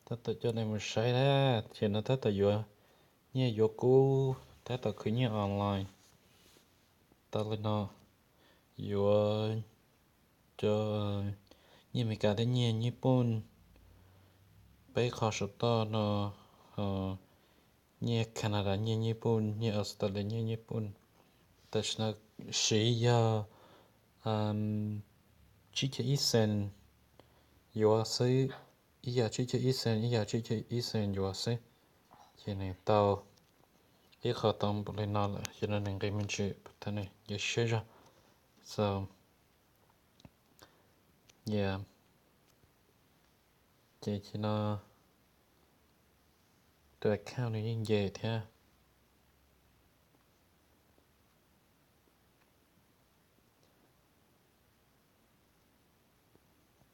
Tab tom coj nej mus saib na, ces no tab tom yuav nyiaj yuav kub, tab tom khwv nyiaj online. Tau li no, yuav cov nyiaj Amelikas thiab nyiaj Nyij Pooj, peb qho saum toj no, nyiaj Canada, nyiaj Nyij Pooj, nyiaj Australia, nyiaj Nyij Pooj. Tam sim no siv yog tsib caug ib cent yuav xwb, ib yam tsib caug ib cent, ib yam tsib caug ib cent yuav xwb. Ces nws tau ib qho tau npaum li no lawm, ces no nws nqi me ntsis, ces siab zog. So, yeah, ces no tus account nws yeej nce thiab.